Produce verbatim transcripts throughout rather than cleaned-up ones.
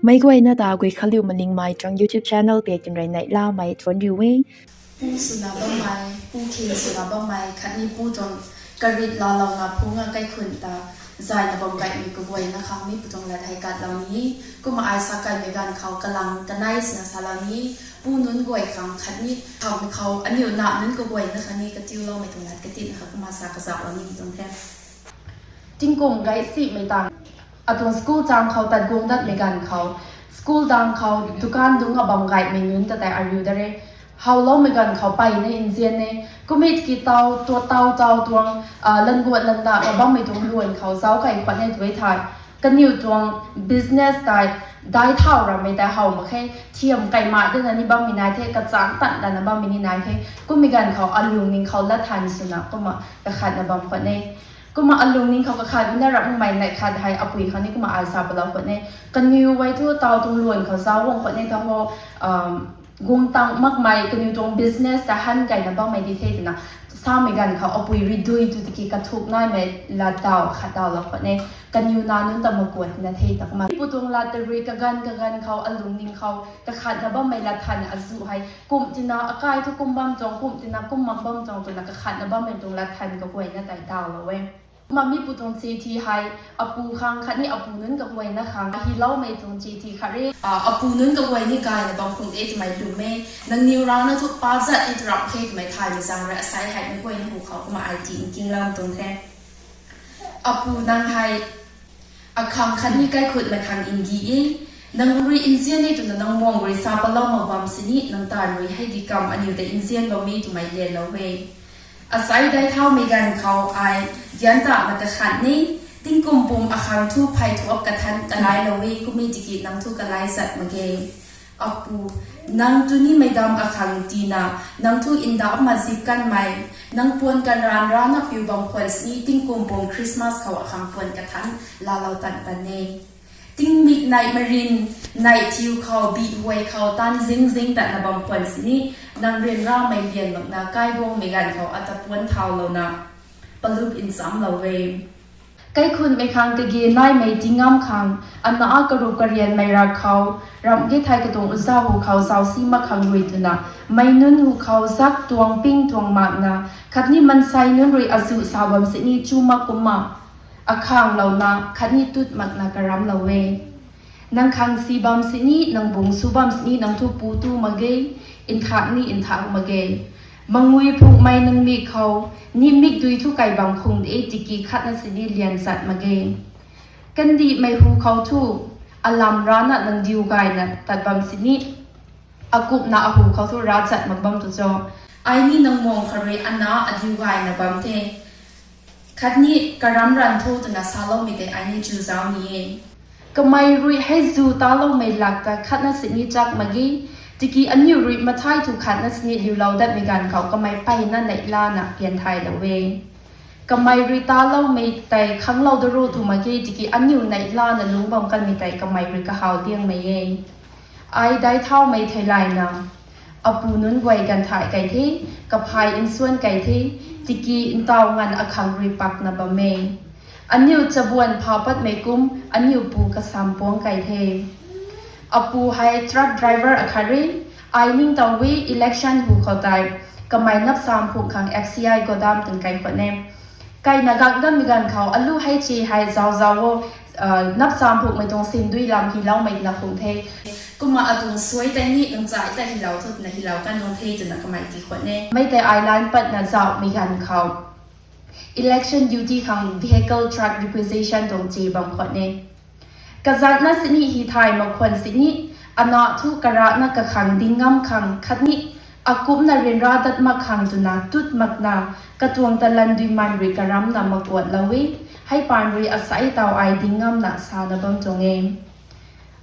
Meic guayna ta Guikhanliu Malingmei tuang YouTube channel pei tinrui neihlamei thuanc riu e. Pu swna bammei, pu khin swna bammei khatni pu tuang karit laalouna phungc a kaikhunc ta zayna bam gaymei kaguayna khang mi pu tuang lat hei katlou ni. Kumna ai sa kaymei ganv khou kalang kanei swna salou ni. Pu nunc guay khang khatni kham khou aniu na nunc kaguayna khatni katiuloumei tuang lat katitna kha kumna sa kazauhlou ni tuang the. Tingkum gaysimei tang, atuang school chang khou tat guang datmei ganv khou, school dang khou dukan dungc a bam gaymei nunc ta tei ariu dat re. Howloumei ganv khou peyna nzian e. Kumna tiki taw, taw, taw, taw tuang, languat landa bammei tuang luan khou zauc key khwan e tu e thei, kaniw tuang business tei daic thau ramei tei how mak khe, thiam kaimai dana ni bammei nai the, kachang tan dana bammei ni nai the. Kummei ganv khou alungning khou lat than swna kumna kakhatna bam khwan e. Kumna alungning khou kakhatna ramhmei neih khat hei apui khang ni kumna ai sa palou khwan e. Kaniw guay thu taw tuang luan khou zauc guang khwan e tha ho, guang tang makmei kaniw tuang business ta han gayna bammei di the twna samei ganv khou apui rui dui tu tiki kathuk naimei latdaw khatdawlou khwan e. Kaniw na nunc ta makuatna the ta kumna pu tuang lat ta rui kaganv kaganv khou alungning khou kakhatna bammei lat than azuh hei kum tina akai thu kum bam tuang, kum tina kum mak bam tuang twna kakhatna bammei tuang lat than kaguayna tei dawlou e. Kumna mi pu tuang chithi hei apu khang khatni apu nunc kaguayna khang hiloumei tuang chithi khat re. Apu nunc kaguay ni gayna bam khung e twmei lwm e. Nangniw rana thu pa zat e tu ramh khe twmei thaymei zaeng rui asei hei meic guayna hu khou kumna ai ti nkinglou tuang the. Apu, nang hei akhang khatni kaikhutmei khang ngi e. Nang rui nzian e twna nang muang rui sa palou mak bam sini nang taanv rui hei di kam aniu ta nzian bam e twmei lyanlou e. Asei daic thaumei ganv khou ai gyan tana kakhat ni, tingkum pum akhang thu phey thuap kathan kalailou e, kumna tiki nang thu kalai zat mak ge. Apu, nang tu nimei dam akhang tina, nang thu ndauh mazip kanmei, nang puan kanran rana piu bam khwan sini tingkum pum Christmas khou akhang puan kathan laalou tan tan e. Tingmik neih marin, neih thiu khou, bih huay khou taanv zing zing tatna bam khwan sini, nang ryanramei lyan makna kaiguangmei ganv khou ata puan thaulouna palup nchamlou e. Kaikhunmei khang kage naimei tingam khang, ana karup karianmei rak khou, ramh ge thei katuang uza hu khou zauc si mak khang rui twna, mei nunc hu khou zak tuang ping tuang makna, khatni maansei nunc rui azuh sa bam sini chu mak kumna akhanglouna khatni tut makna karamlou e. Nang khang si bam sini, nang bung sw bam sini nang thu pu tu mak ge, nthak ni nthak mak ge. Mangui phukmei nang mik khou, ni mikdui thu kai bam khung de tiki khatna sini lyan zat mak ge. Kandihmei hu khou thu, alam rana nang diu gayna tat bam sini, akupna ahu khou thu ravzat mak bam tu cho. Ai ni nang muang kha rui ana adiu gayna bam the. Khatni karam ran tho twna saloumei tei ai ni chu zauc ni e. Kamei rui hei zu taloumei lak ta khatna sini chak mak ge, tiki aniu rui mathai thu khatna sini liulou datmei ganv khou kamei peyna neihlana pian thaylou e. Kamei rui taloumei tei khanglou da ro tw mak ge, tiki aniu neihlana lungc bam kanmei tei kamei rui kahaw diangmei e. Ai daic thaumei theilayna, apu nunc guay ganv thay key the, kaphay nsuan key the, tiki ntaw nganv akhang rui pakna bam e. Aniu chabuan pha patmei kum, aniu pu kasam puang key the. Apu hei truck driver akhat re, ai ningtow e election hu khou tei, kamei napsam phuk khang F C I godam twna kai khwan e. Kaina gak dammei ganv khou alu hei che hei zauc zauc o, napsam phukmei tuang sindui lam hiloumei na khung the. Kumna atuang suai tei ni nang chai ta hilou thu twna hilou kan nung the twna kamei ti khwan e. Mei tei ai lan patna zauhmei ganv khou election duty khang vehicle truck requisition tuang che bam khwan e. Kazatna sini hi thay mak khwan sini, ana thu karana kakhang ding ngam khang khatni, akumna ryanra dat mak khang twna tut makna, katuang talan duiman rui karamna makuatlou e, hei paan rui asei taw ai ding ngamna sana bam tuang e.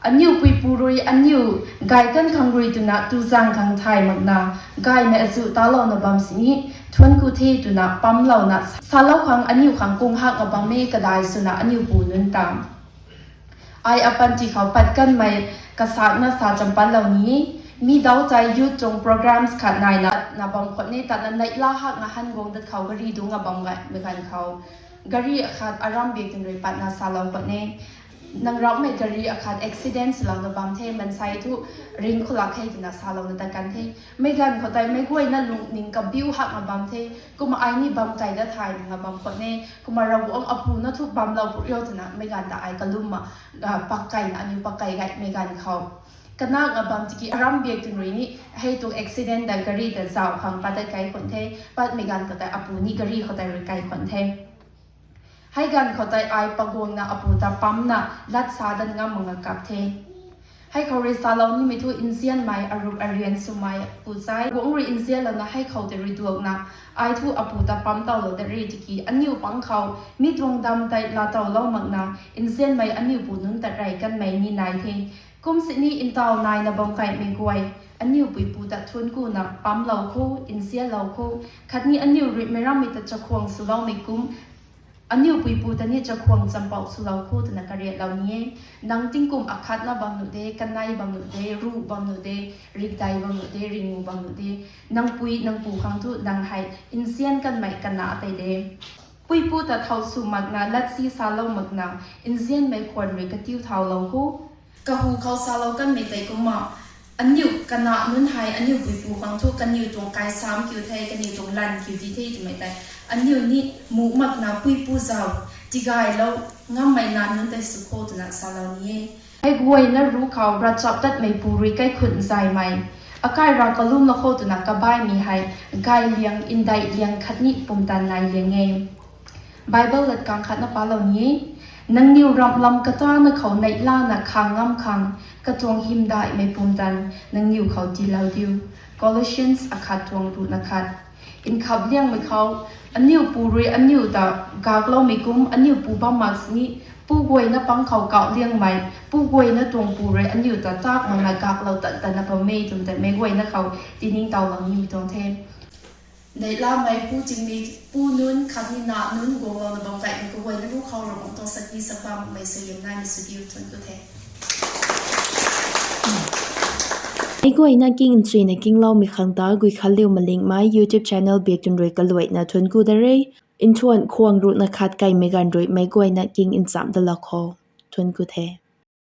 Aniu puipu rui aniu gay kan khang rui twna tuzang khang thay makna, gaymei azuh talouna bam sini, thuanc ku the twna pamlouna, salou khang aniu khang kung hak nga bam e kadai swna aniu pu nunc ta. Ai apanty khou pat kanmei kasakna sa champanlou ni, mi dau tei youth tuang programs khat naina na bam khwan e, tatna neihla hak nga han guang dat khou gari dungc a bam gaymei ganv khou, gari akhat aram bik twna rui patna salou khwan e. Nang ramhmei gari akhat accident swlouna bam the, mansei thu ring khou lak khe twna salouna tat kan the. Meic ganv khou tei meic guayna lungning kabiu hakna bam the. Kumna ai ni bam kai dat thayna bam khwan e. Kumna Ravguangc apu na thu bamlou puni o twna meic ganv ta ai kalumna, ah, pak kaina aniu pak kai gaymei ganv khou kanakna bam tiki aram biak twn rui ni hei tuang accident ta gari ta zauc khang pat dat kai khwan the. Patmei ganv khou tei apu ni gari khou tei rui kai khwan the. Hei ganv khou tei ai paguangna apu ta pamcna lat sa dat ngam makna kap the. Hei khou rui salou nimei thu nzianmei arup arian swmei pu sai guangc rui nzianlouna hei khou tei rui duakna, ai thu apu ta pam towlou dat ri tiki aniu pang khou mi tuang dam tei laatowlou makna nzianmei aniu pu nunc tat rey kanmei ni nai the. Kum sini ntaw naina bam kaimei guay, aniu puipu ta thuanc kuna pamlou kho, nzianlou kho, khatni aniu rui meic rammei ta chakhwang swloumei kum aniu puipu ta ni chakhwang champou swlou kho twna kariatlou ni e. Nang tingkum akhatna bam nuh de, kanei bam nuh de, ruh bam nuh de, rikdei bam nuh de, ringu bam nuh de, nang pui nang pu khang thu nang hei nzian kanmei kana tei de. Puipu ta thow sw makna, latsi salou makna, nzianmei khwan rui katiu thaulou kho. Kahu khou salou kanmei tei kumna, aniu kana nunc hei aniu puipu khang thu kaniw tuang kaisam kiu the, kaniw tuang lan kiu di the twmei tei aniu ni muh makna puipu zauc tigaylou ngammei na nunc tei sw kho twna salou ni e. Hei guayna ruc khou ravchaptatmei pu rui kaikhun zaymei, akai ra kalumlou kho twna kabaimei hei gay liang, ndai liang khatni pumtan nai liang e. Bible lat kang khatna palou ni e. Nangniw ramh lam katana khou neihlana khang ngam khang, katuang hymdaihmei pumtan nangniw khou tiilou diu. Colossians akhat tuang ruhna khat. Nkhap liangmei khou, aniu pu rui aniu ta gakloumei kum aniu pu bam mak sini, pu guayna pang khou kauh liangmei, pu guayna tuang pu rui aniu ta tak makna gaklou tan tanna bam e twmei tei meic guayna khou tiningtowlou nimei tuang the. Neihlamei pu tingmik, pu nunc khatni na nunc guanglouna bam kaimei kaguayna ruc khou Ravguangc tuang sakhi sakbam makmei suaihiam naimei sw diu, thuanc ku the. Meic guayna king nchuina kingloumei khang ta Guikhanliu Malingmei YouTube channel biak twn rui kaluaina thuanc ku da re. Nthuan khwang ruhna khat kaimei ganv rui meic guayna king nchamc dalou kho. Thuanc ku the.